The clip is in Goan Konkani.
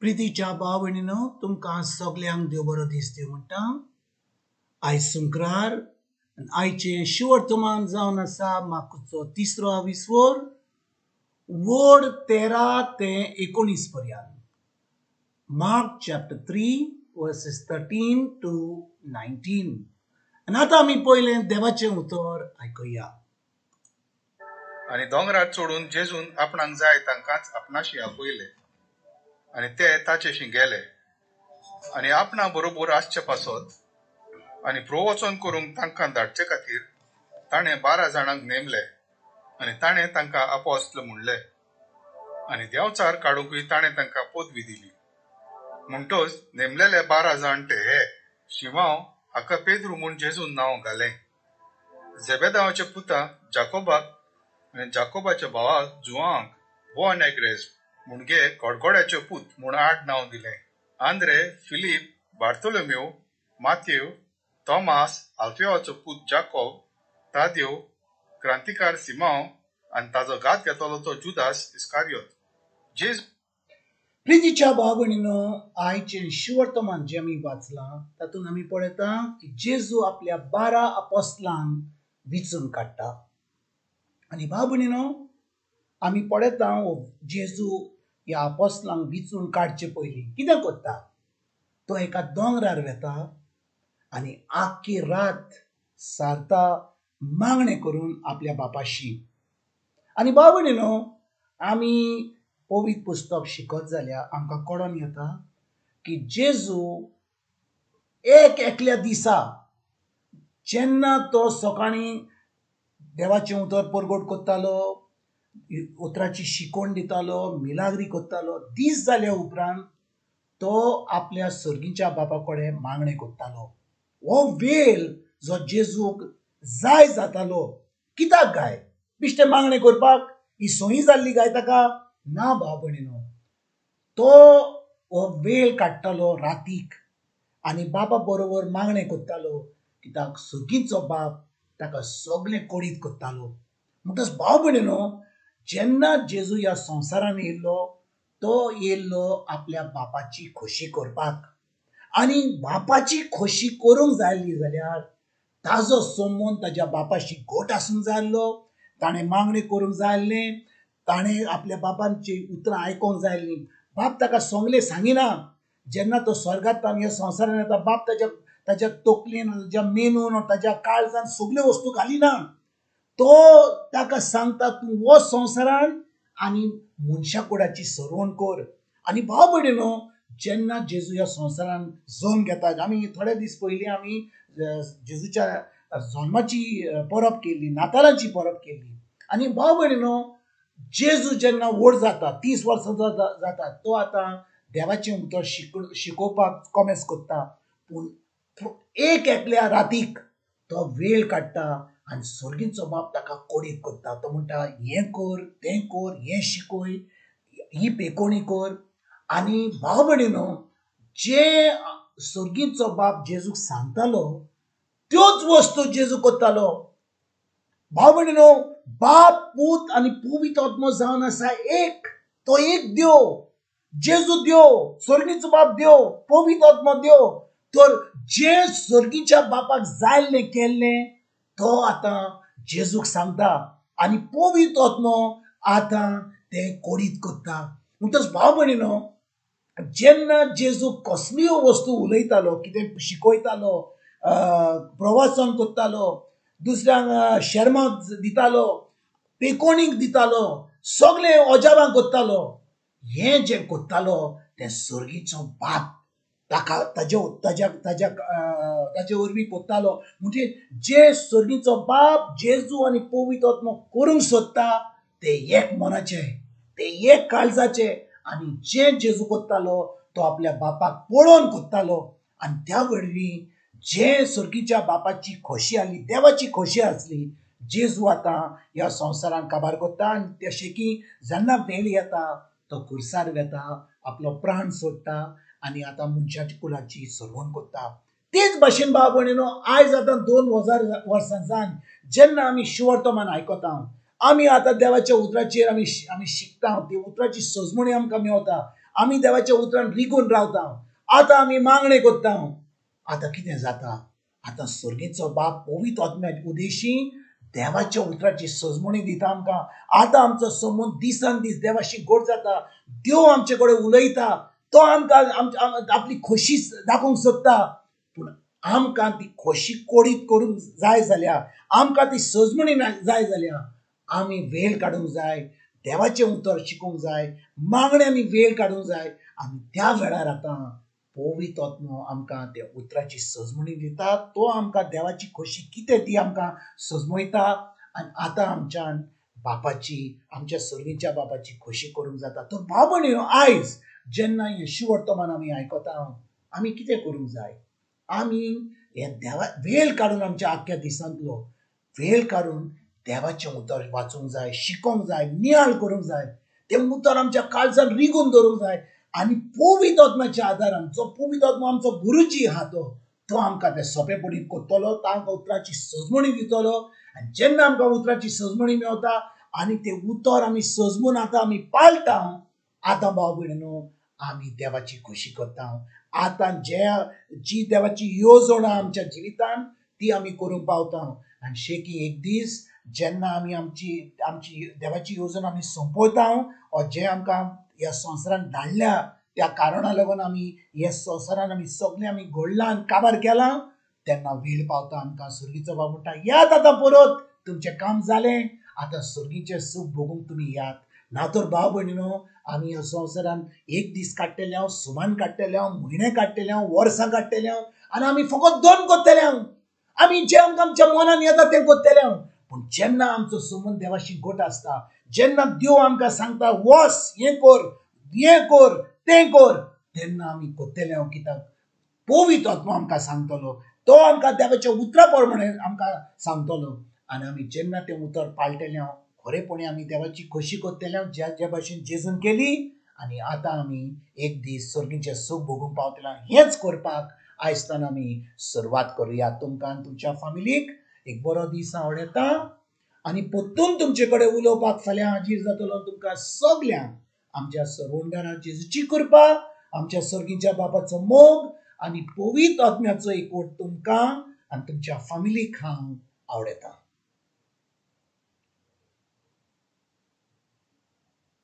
प्रितीच्या भाव भयणीनो, तुमकां सगल्यांक देव बरो दीस दिवं म्हणटा. आयज शुक्रार आनी आयचें शिवर्तमान जावन आसा मार्कुचो तिसरो आविस्वर वड 13 ते 19 पर्यंत. Mark chapter 3 verses 13 to 19. आनी आतां आमी पयलें देवाचें उतर आयकुया. आनी दोंगरार चडून जेजून आपणाक जाय तांकांच आपणाशी आपयले आनी ते ताचेशी गेले आनी आपणा बरोबर आसचे पासत आनी प्रवचन करूंक तांकां धाडचे खातीर ताणें 12 जाणांक नेमले आनी ताणें तांकां आपोस्ल म्हणले आनी देंवचार काडुंकूय ताणें तांकां पदवी दिली. म्हणटच नेमलेले 12 जाण ते हे: शिमांव हाका पेद्रू म्हूण जेजून नांव घालें, झेबेदावाच्या पुता जाकोबाक आनी जाकोबाच्या भावाक जुआंक बोअनेग्रेस म्हणजे गडगड्याचे पूत म्हूण आड नांव दिलें, आंद्रे, फिलीप, बार्तोलोमेव, मातेव, तॉमास, आल्फेवाचो पूत जाकोब, तादेव, क्रांतिकार सिमांव आनी ताजो घात घेतलो तो जुदास इस्कारियोत. जेजू प्रितीच्या भाव भयणीनो, आयचें शिवर्तमान जें आमी वाचलां तातूंत आमी पळयता की जेजू आपल्या 12 आपोस्लांक विचून काडटा. आनी भाव भयणीनो, आमी पळयता जेजू ह्या आपोस्लांक विचून काडचे पयलीं कितें करता, तो एका दोंगरार वेता आनी आख्खी रात सारता मागणें करून आपल्या बापाशी. आनी भाव भयणीनो, आमी पवित्र पुस्तक शिकत जाल्यार आमकां कळोन येता की जेजू एक एकल्या दिसा जेन्ना तो सकाळीं देवाचें उतर परगट करतालो, उतराची शिकवण दितालो, मिलाग्री करतालो, दीस जाल्या उपरांत तो आपल्या सर्गीच्या बापा कडेन मागणें करतालो. हो वेळ जो जेजूक जाय जातालो, कित्याक गाय बिश्टें मागणें करपाक ही सोयी जाल्ली गाय ताका ना. भाव भयणीनो, तो हो वेळ काडटालो रातीक आनी बापा बरोबर मागणें करतालो, कित्याक सर्गीचो बाप ताका सगळें कोडीत करतालो. म्हणटच भाव भयणीनो, जेन्ना जेजू ह्या संवसारान येयल्लो तो येयल्लो आपल्या बापाची खोशी करपाक, आनी बापाची खोशी करूंक जाय आसली जाल्यार ताजो संबंद ताज्या बापाशी घट आसूंक जाय आसलो, ताणें मागणें करूंक जाय आसलें, ताणें आपल्या बापाची उतरां आयकोंक जाय आसलीं. बाप ताका सगलें सांगिना. जेन्ना तो स्वर्गांतल्यान ह्या संवसारान येता, बाप ताज्या ताज्या तकलेन, ताज्या मेनून, ताज्या काळजान सगल्यो वस्तू घालिना. तो ताका सांगता, तूं वच संवसारान आनी मनशा कुडाची सरवण कर. आनी भाव भयणीनो, जेन्ना जेजू ह्या संवसारान जल्म घेता, आमी थोडे दीस पयलीं आमी जेजूच्या जल्माची परब केल्ली, नातालांची परब केल्ली. आनी भाव भयणीनो, जेजू जेन्ना व्हड जाता, 30 वर्सां जाता, तो आतां देवाचें उतर शिकोवपाक कोमेस करता. पूण एक एकल्या रातीक तो वेळ काडटा आनी सर्गीचो बाप ताका कोडीत करता. तो म्हणटा, हें कर, तें कर, हें शिकय, ही पेकोणी कर. आनी भाव भयणीनो, जे सर्गीचो बाप जेजूक सांगतालो त्योच वस्तू जेजू करतालो. भाव भयणीनो, बाप, पूत आनी पवित्र आत्मो जावन आसा एक. तो एक देव, जेजू देव, सर्गीचो बाप देव, पवित्र आत्मो देव. तर जे सर्गीच्या बापाक जाल्लें केल्लें तो आतां जेजूक सांगता आनी पवित्र आत्मो आतां तें कोडीत करता. म्हणटच भाव भयणीनो, जेन्ना जेजू कसलीय वस्तू उलयतालो, कितें शिकयतालो, प्रवासन करतालो, दुसऱ्यांक शेर्मांव दितालो, पेकोणीक दितालो, सगळें अजाबां करतालो, हें जें करतालो तें सर्गीचो बाप ताका ताजे ताज्या ताज्या ताजे वरवीं करतालो. म्हणजे जे सर्गीचो बाप जेजू आनी पवित्र आत्मो करूंक सोदता ते एक मनाचे, ते एक काळजाचे. आनी जे जेजू करतालो तो आपल्या बापाक पळोवन करतालो. आनी त्या वरवीं जे सर्गीच्या बापाची खोशी आसली, देवाची खोशी आसली, जेजू आतां ह्या संवसारान काबार करता. आनी तशें की जेन्ना वेळ येता तो खुर्सार वेता, आपलो प्राण सोडटा आनी आतां मनशाच्या कुलाची सरवण करता. तेच भाशेन भाव भयणीनो, आयज आतां 2000 वर्सां जावन जेन्ना आमी शिवर्तमान आयकता, आमी आतां देवाच्या उतराचेर आमी आमी शिकता, ती उतराची सजमणी आमकां मेवता. आमी देवाच्या उतरान रिगून रावता, आतां आमी मागणें करता. आतां कितें जाता? आतां सर्गीचो बाप पवित्र आत्म्याच्या उदेशी देवाच्या उतराची सजमणी दिता आमकां. आतां आमचो संबंद दिसान दीस देवाशी गोड जाता. देव आमचे कडेन उलयता, तो आमकां आपली खोशी दाखोवंक सोदता. पूण आमकां ती खोशी कोडीत करूंक जाय जाल्यार, आमकां ती सजमणी जाय जाल्यार आमी वेळ काडूंक जाय, देवाचें उतर शिकूंक जाय, मागण्यांनी वेळ काडूंक जाय. आनी त्या वेळार आतां पवित्र आत्मो आमकां त्या उतराची सजमणी दिता. तो आमकां देवाची खोशी कितें ती आमकां सजमयता. आनी आतां आमच्यान बापाची, आमच्या सर्गीच्या बापाची खोशी करूंक जाता. तर भाव भयणीनो, आयज जेन्ना हें शुवर्तमान आमी आयकता, आमी कितें करूंक जाय? आमी हे देवा वेळ काडून, आमच्या आख्ख्या दिसांतलो वेळ काडून देवाचें उतर वाचूंक जाय, शिकोंक जाय, नियाळ करूंक जाय. तें उतर आमच्या काळजान रिगून दवरूंक जाय. आनी पवित्र आत्म्याच्या आदारान, जो पवित्र आत्मो आमचो गुरुजी आहा तो आमकां तें सोंपेपणी करतलो, तो आमकां उतराची सजमणी दितलो. आनी जेन्ना आमकां उतराची सजमणी मेवता आनी तें उतर आमी सजमून आतां आमी पाळटा, आतां भाव भयणीनो आमी देवाची खोशी करता. आतां जी देवाची येवजण आमच्या जिवितान ती आमी करूंक पावता. आनी शेकी एक दीस जेन्ना आमी आमची आमची देवाची येवजण आमी सोंपयता, ओ जे आमकां ह्या संवसारान धाडल्या त्या कारणा लागून आमी ह्या संवसारान आमी सगळें आमी घडलां आनी काबार केलां, तेन्ना वेळ पावता आमकां सर्गीचो बाब म्हणटा, यात आतां परत, तुमचें काम जालें, आतां सर्गीचें सूख भोगूंक तुमी यात. ना तर भाव भयणीनो, आमी ह्या संवसारान एक दीस काडटले हांव, सुमान काडटले हांव, म्हयने काडटले हांव, वर्सां काडटले हांव, आनी आमी फकत दोन करतले हांव. आमी जें आमकां आमच्या मनान येता तें करतले हांव. पूण जेन्ना आमचो संबंद देवाशी घट आसता, जेन्ना देव आमकां सांगता वस, हें कर, हें कर, तें कर, तेन्ना आमी करतले हांव. कित्याक पवित्र आत्मो आमकां सांगतलो, तो आमकां देवाच्या उतरा प्रमाणे आमकां सांगतलो. आनी आमी जेन्ना तें उतर पाळटले हांव, खरेपणी आमी देवाची खोशी करतले हांव, ज्या ज्या भाशेन जेजून केली. आनी आतां आमी एक दीस सर्गीचें सूख भोगूंक पावतले. हेंच करपाक आयजतान आमी सुरवात करुया. तुमकां आनी तुमच्या फामिलीक एक बरो दीस आवडटा. आनी परतून तुमचे कडेन उलोवपाक फाल्यां हाजीर जातलो. तुमकां सगल्यांक आमच्या सर्वोंडारा जेजूची कृपा, आमच्या सर्गीच्या बापाचो मोग आनी पवित्र आत्म्याचो एकवट तुमकां आनी तुमच्या फामिलीक हांव आवडटा.